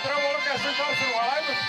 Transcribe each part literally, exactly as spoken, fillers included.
Бир болуп, яшыл барсын, алайбыз.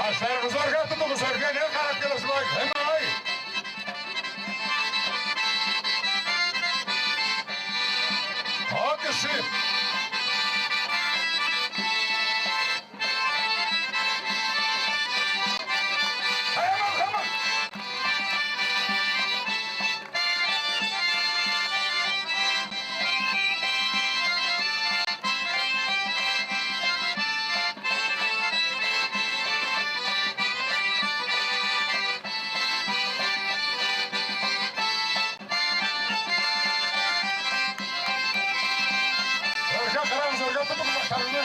Башларыгъызны ёрге тутугъуз, ёрге, не къарап келесиз, былай, хымай. О, киши. Ёрге къарагъыз, ёрге тутугъуз башларыгъызны.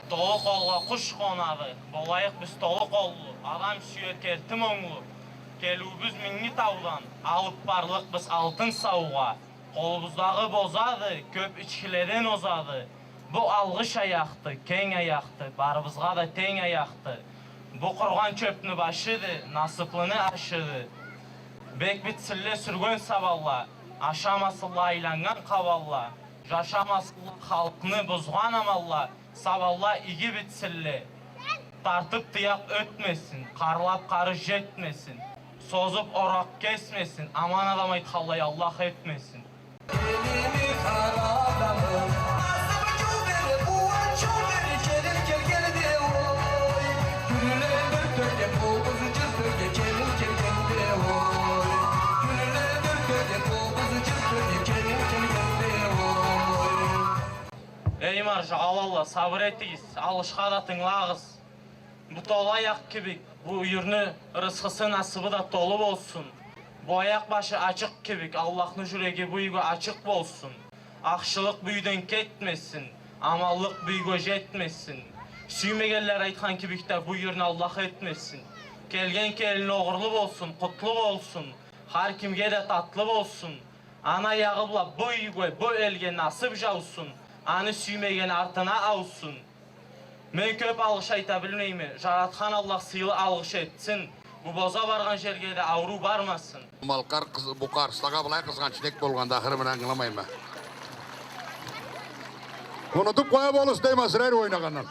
Толу къолгъа къуш къонады, болайыкъ биз толу къоллу, адам сюер керти монглу. Келиуюбюз Минги таудан, алып барлыкъбыз алтын саугъа. Къолубуздагъы бозады, кёп ичкиледен озады. Бу алгъыш аякъды, кенг аякъды, барыбызгъа да тенг аякъды. Бу къуругъан чёпню башыды, насыплыны ашыды. Бек битсинле сюрген сабанла, ашамасынла айланнган къабанла, жашамасынла халкъны бузгъан аманла, сабанла иги битсинле. Тартып тыякъ ётмесин, къарлап къарыш жетмесин, созуп оракъ кесмесин, аман адам айтханлай Аллах этмесин. Келини къара адамы, насыбы чол бери, къууанч чол бери, келин келгенде, ой. Кюлле дёрт тёрге, толгъузу жыр тёрге, келин келгенде, ой. Кюлле дёрт тёрге, толгъузу жыр тёрге, келин келгенде, ой. Эй, маржа, аланла, сабыр этигиз, алгъышха да тынгылагъыз. Бу толу аякъ кибик, бу юйюрню ырысхысы, насыбы да толу болсун. Бу аякъ башы ачыкъ кибик, Аллахны жюреги бу юйге ачыкъ болсун. Ахшылыкъ бу юйден кетмесин, аманлыкъ бу юйге жетмесин. Сюймегенле айтхан кибик да бу юйюрню Аллах этмесин. Келген келин огъурлу болсун, къутлу болсун, хар кимге да татлы болсун. Аны аягъы бла бу юйге, бу элге насып жаусын, аны сюймеген артына аусын. Мен кёп алгъыш айта билмейме, жаратхан Аллах сыйлы алгъыш этсин, бу боза баргъан жерге да ауруу бармасын. Малкъар къыз-, бу къарслагъа былай къызгъанч нек болгъанды, ахыры мен ангыламайма. Унутуп къоя болугъуз дейме, азыры ойнагъандан.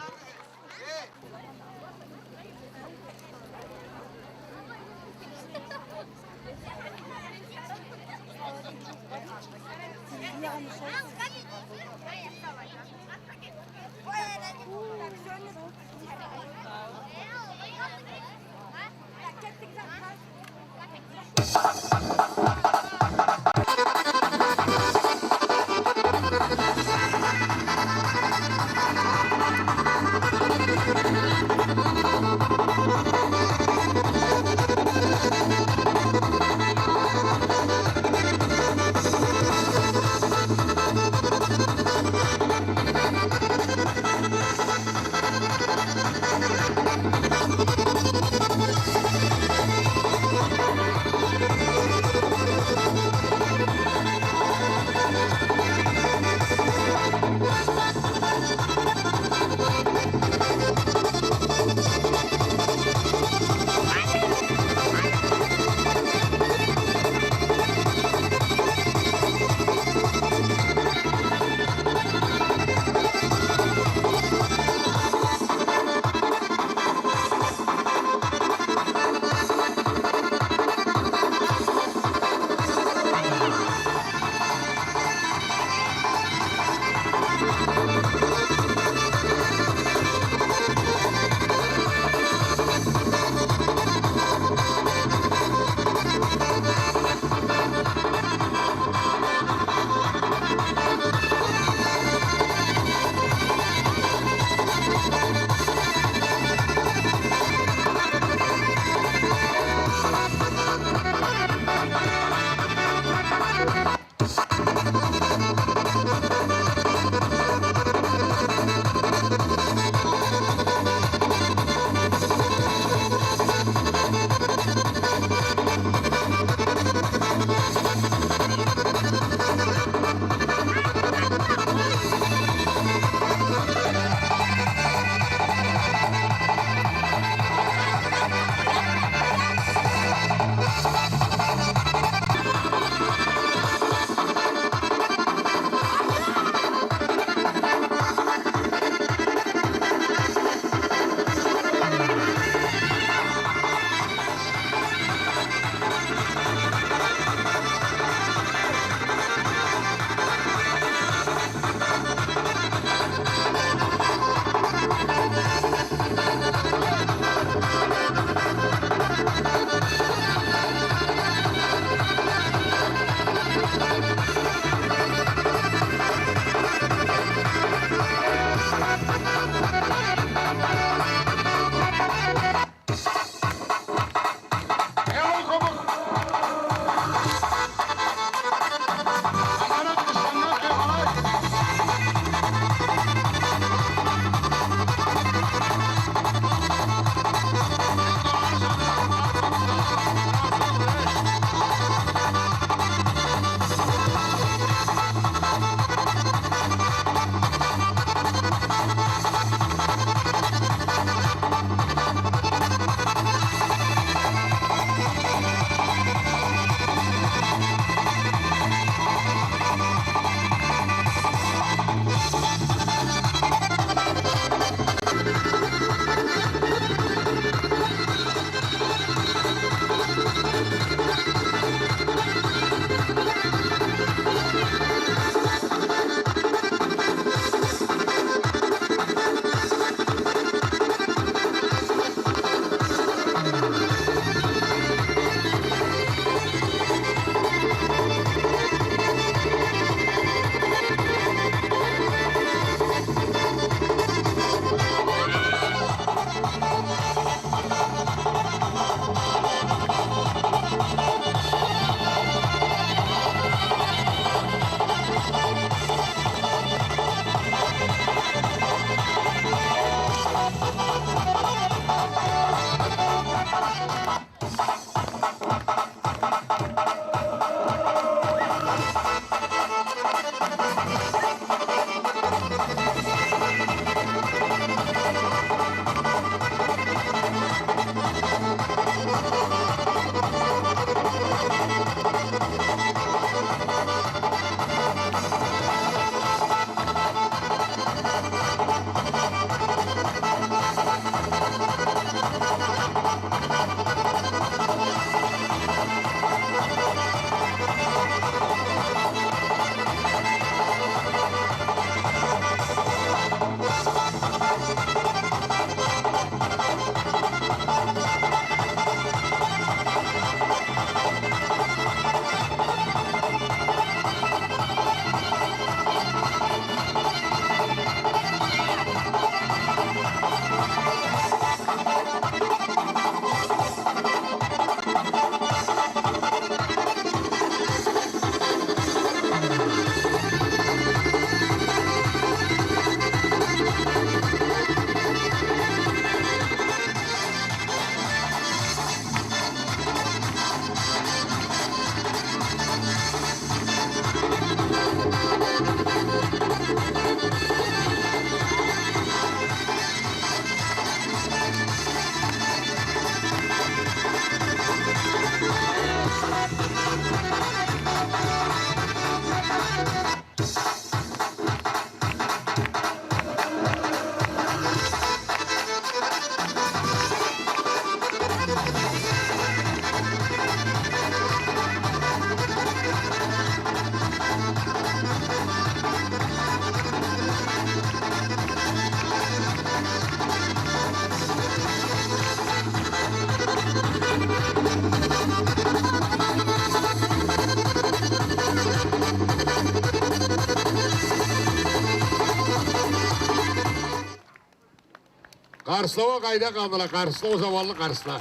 Къарсла уа къайда къалдыла? Къарсла, о заманлы къарсла.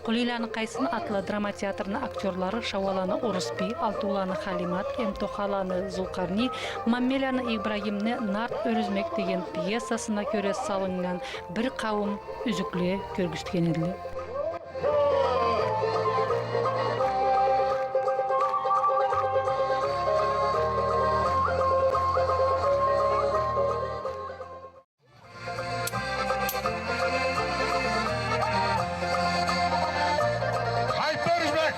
Къулийланы Къайсын атлы драма театрны актёрлары Шауланы Урусбий, Алтууланы Халимат эм Тохаланы Зулкъарни Маммеланы Ибрагимни «Нарт Ёрюзмек» деген пьесасына кёре салыннган бир къауум юзюкле кёргюзтген эдиле. Айтып бер, Юзбек!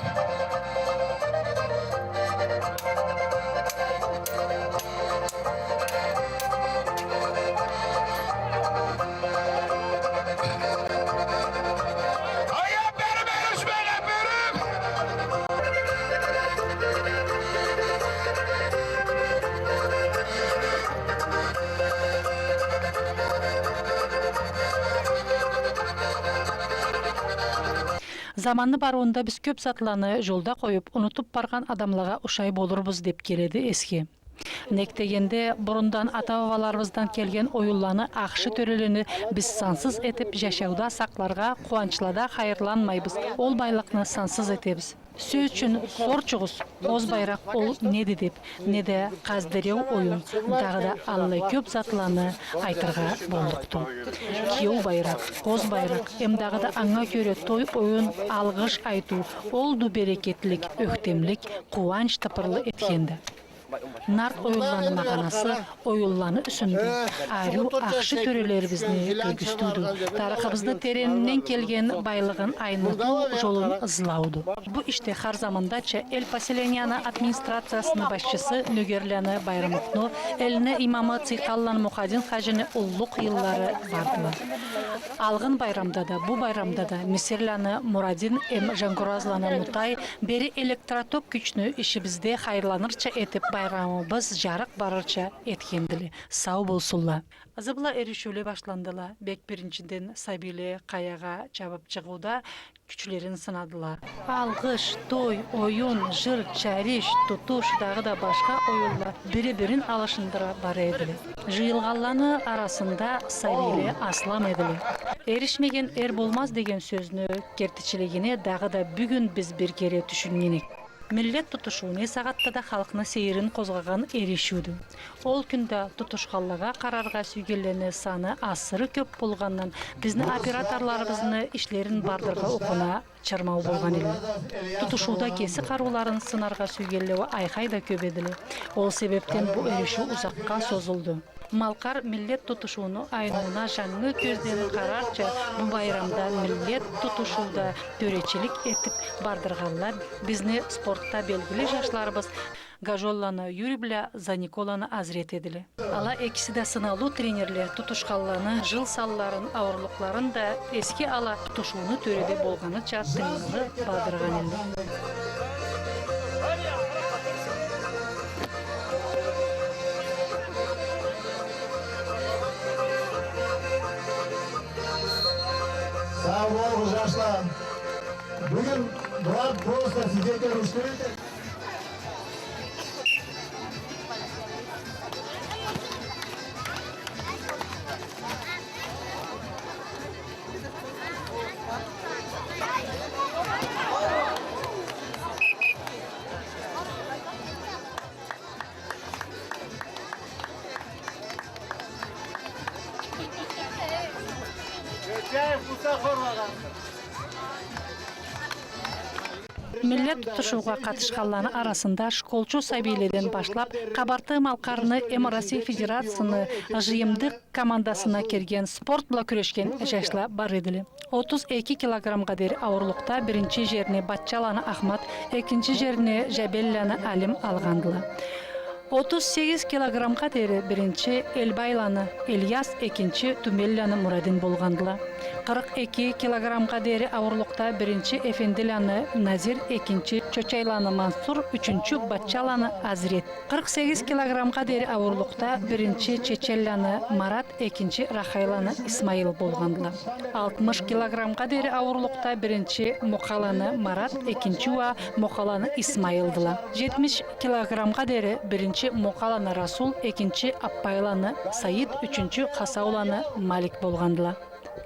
Аяп берип, Юзбек, аяп берип! Заманны барыуунда биз кёп затланы жолда къоюп, унутуп баргъан адамлагъа ушай болурбуз деп келеди эсге. Нек дегенде, бурундан ата-бабаларыбыздан келген оюнланы, ахшы тёрелени биз сансыз этип, жашауда сакъларгъа, къууанчлада хайырланмайбыз, ол байлыкъны сансыз этебиз. Сёз ючюн, сорчугъуз, къоз байракъ ол неди деп, неда къаздыреу оюн, дагъыда аллай кёп затланы айтыргъа боллукъду. Киеу байракъ, къоз байракъ, эм дагъыда анга кёре той оюн, алгъыш айтыу, олду берекетлик, ёхтемлик, къууанч тыпырлы этгенди. Нарт оюнланы магъанасы оюнланы юсюнде ариу ахшы тёрелерибизни кёргюзтюудю, тарыхыбызны теренинден келген байлыгъын айнытыу жолун ызлауду. Бу ишде хар замандача эл поселенияны администрациясыны башчысы Нёгерланы Байрамукъну, элни имамы Цыйкъанланы Мухадин хаджини уллу къыйынлары бардыла. Алгъын байрамда да, бу байрамда да Мисирланы Мурадин эм Жангуразланы Мутай бери электроток кючню ишибизде хайырланырча этип, байрамыбыз жарыкъ барырча этгендиле. Сау болсунла. Ызы бла эришиуле башландыла. Бек биринчиден сабийле къаягъа чабып чыгъыуда кючлерин сынадыла. Алгъыш, той, оюн, жыр, чариш, тутуш, дагъыда башха оюнла бири-бирин алышындыра бара эдиле. Жыйылгъанланы арасында сабийле аслам эдиле. Эришмеген эр болмаз деген сёзню кертичилигине дагъыда бюгюн биз бир кере тюшюннгенек. Миллет тутушуу не сагъатда да халкъны сейирин къозгъагъан эришиудю. Ол кюнде тутушханлагъа къараргъа сюйгенлени саны асыры кёп болгъандан, бизни операторларыбызны ишлерин бардыргъа окъуна чырмау болгъан эди. Тутушууда кеси къарыуларын сынаргъа сюйгенле уа айхай да кёп эдиле. Ол себепден бу эришиу узакъгъа созулду. Малкъар миллет тутушууну айныууна жангы кёзден къарарча, бу байрамда миллет тутушууда тёречилик этип бардыргъанла бизни спортда белгили жашларыбыз Гажолланы Юрий бла Заниколаны Азрет эдиле. Ала экиси да сынаулу тренерле тутушханланы жыл санларын, ауурлукъларын да эсге ала, тутушууну тёреде болгъаныча тынгылы бардыргъан эдиле. Сау болугъуз, жашла. Бюгюн булар просто сизге кёргюзтюрюк. Миллет тутушуугъа къатышханланы арасында школчу сабийледен башлап, Къабарты-Малкъарны эм Россия Федерацияны жыйымдыкъ командасына кирген, спорт бла кюрешген жашла бар эдиле. Отуз эки килограммгъа дери ауурлукъда биринчи жерни Батчаланы Ахмат, экинчи жерни Жабелланы Алим алгъандыла. Отуз сегиз килограммгъа дери биринчи Эльбайланы Ильяс, экинчи Тюмелланы Мурадин болгъандыла. Къыркъ эки килограммгъа дери ауурлукъда биринчи Эфендиланы Назир, экинчи Чочайланы Мансур, ючюнчю Батчаланы Азрет. Къыркъ сегиз килограммгъа дери ауурлукъда биринчи Чечелланы Марат, экинчи Рахайланы Исмаил болгъандыла. Алтмыш килограммгъа дери ауурлукъда биринчи Мукъаланы Марат, экинчи уа Мукъаланы Исмаилдыла. Жетмиш килограммгъа дери биринчи Мукъаланы Расул, экинчи Аппайланы Саид, ючюнчю Хасауланы Малик болгъандыла.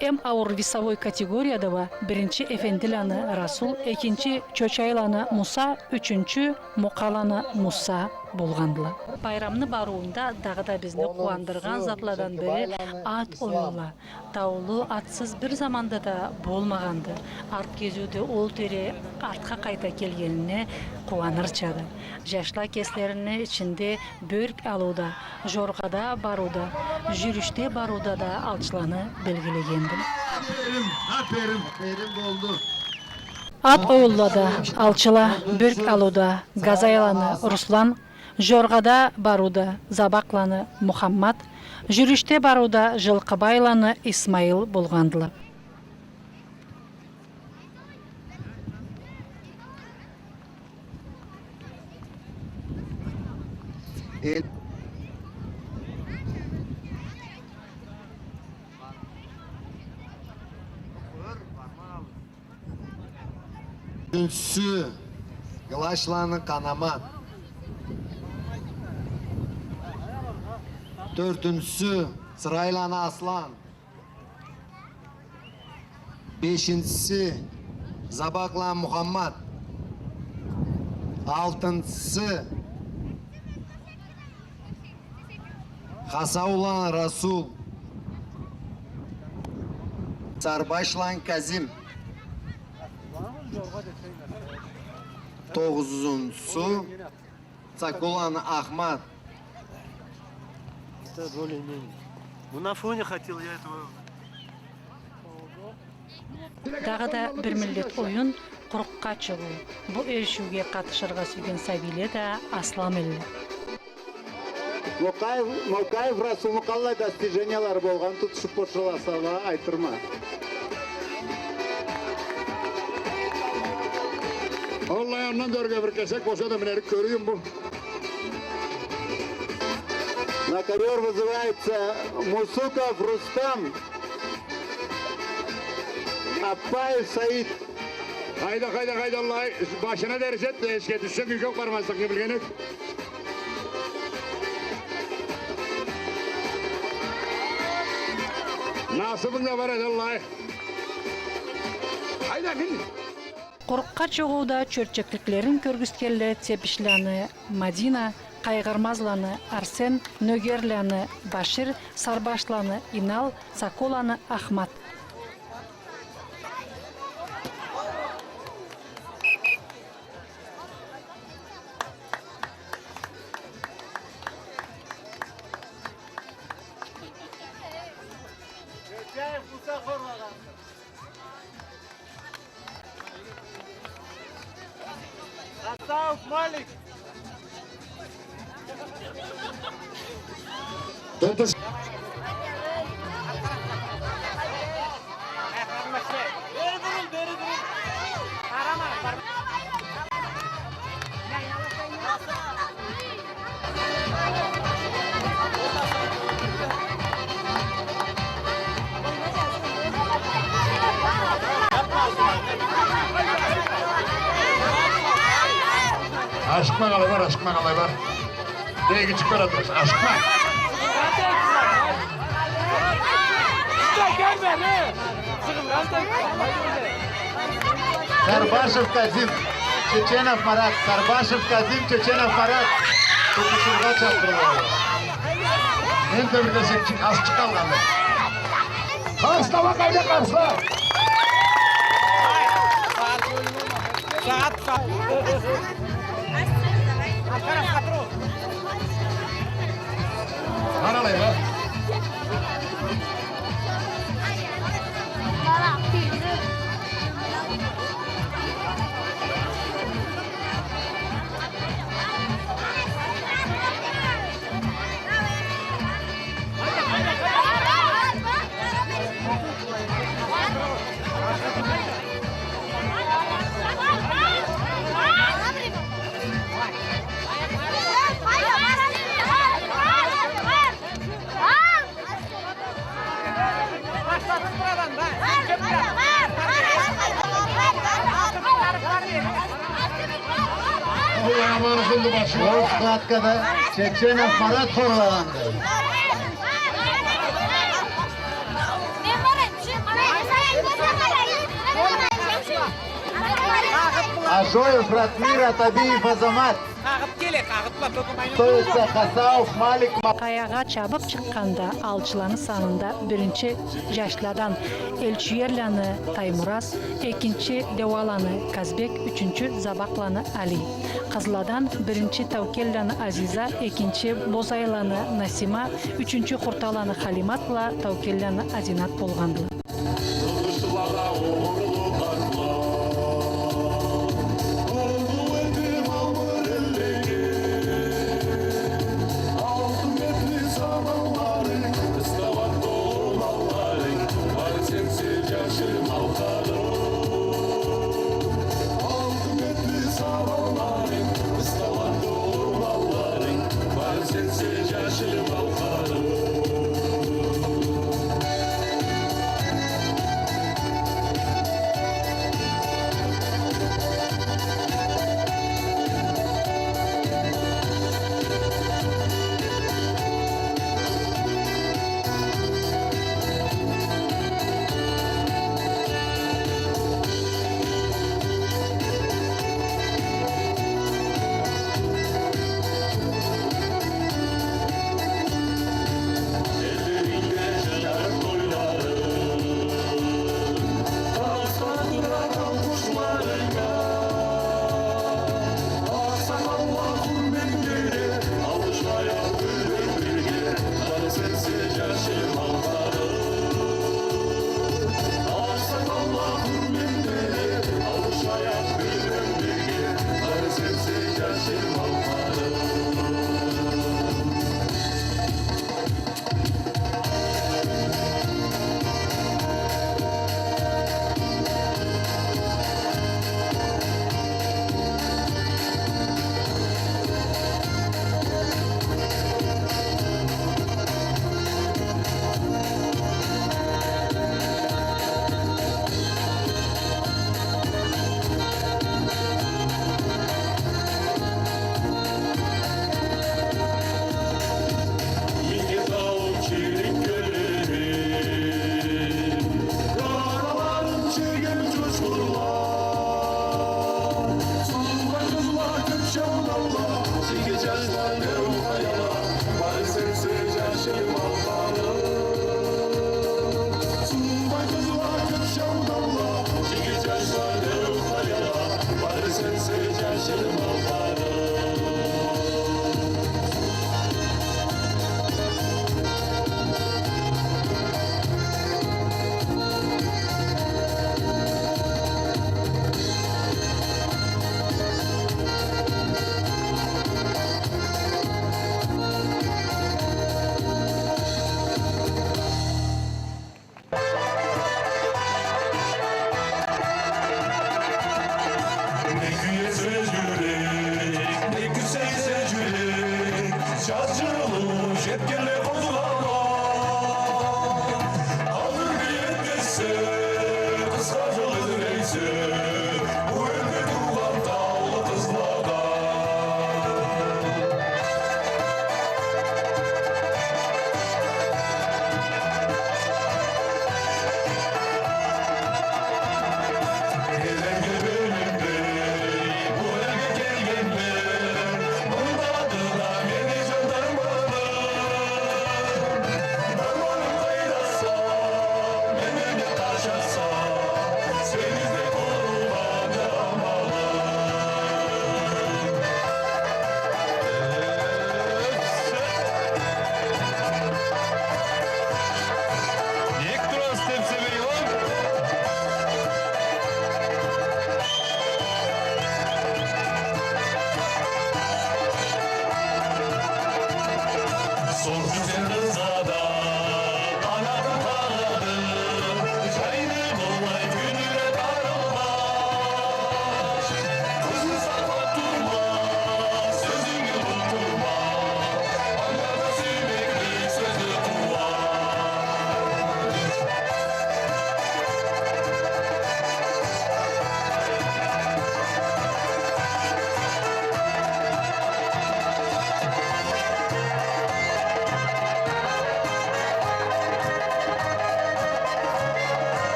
Эм ауур весовой категорияда уа биринчи Эфендиланы Расул, экинчи Чочайланы Муса, ючюнчю Мукъаланы Муса болгъандыла. Байрамны барыуунда дагъыда бизни къууандыргъан затладан бири ат оюнла. Таулу атсыз бир заманда да болмагъанды. Арт кезиуде ол тере артха къайта келгенине къууанырчады. Жашла кеслерини ичинде бёрк алыуда, жоргъада барыуда, жюрюшде барыуда да алчыланы белгилегенди. Аферин, аферин, аферин болду. Ат оюнлада алчыла бёрк алыуда Газайланы Руслан, жоргъада барыуда Забакъланы Мухаммат, жюрюшде барыуда Жылкъыбайланы Исмаил болгъандыла. Эл- Ючюнчюсю Глачланы Къанамат. Тёртюнчюсю Сырайланы Аслан. Бешинчиси Забакъланы Мухаммат. Алтынчысы Хасауланы Расул. Сарбашланы Казим. Тогъузунчусу Цакуланы Ахмат. Это более-менее. Ну, на фоне хотел я этого. Дагъыда бир миллет оюн, къурукъгъа чыгъыу. Бу эришиуге къатышыргъа сюйген сабийле да аслам элле. Мукъаев, Мукъаев Расулну къаллай достижениялары болгъан, тутушуп бошаласа да айтырма. Аллай, андан да ёрге бир кесек болса да минерик кёрюйюм бу. На ковёр вызывается Мусуков Рустам, Аппаев Саид. Хайда, хайда, хайда, Аллах, башына дери жет да, эшикге тюшсе, кюйге бармазлыкъны билген эди. Насыбынг да бар эди, Аллах. Хайда, мин. Къурукъгъа чыгъыуда чёртчекликлерин кёргюзтгенле Тепишланы Мадина, Къайгъырмазланы Арсен, Нёгерланы Башир, Сарбашланы Инал, Сакуланы Ахмат. Хасауф Малик. Ашыкъма, къалай бар, ашыкъма, къалай бар. Эй, кичик бара тур, ашыкъма. Сарбашев Казим, Чеченов Марат, Сарбашев Казим, Чеченов Марат. Тутушургъа чакъырылды. Мен да бир кесекчик азчыкъ къалгъанды. Къарсла, къайда къарсла? Сагъат, сагъат. Къаралай, къара. Ол схваткада Чеченов Марат хорлагъанды. Ажоев Ратмир, Атабиев Азамат. Къагъыт келе, къагъытла, токъум айны. Тоюса Хасауф Малик. Къаягъа чабып чыкъгъанда алчыланы санында биринчи жашладан Элчюерланы Таймураз, экинчи Деуаланы Казбек, ючюнчю Забакъланы Али. Къызладан биринчи Таукелланы Азиза, экинчи Бозайланы Насима, ючюнчю Хурталаны Халиматла Таукелланы Азинат болгъандыла.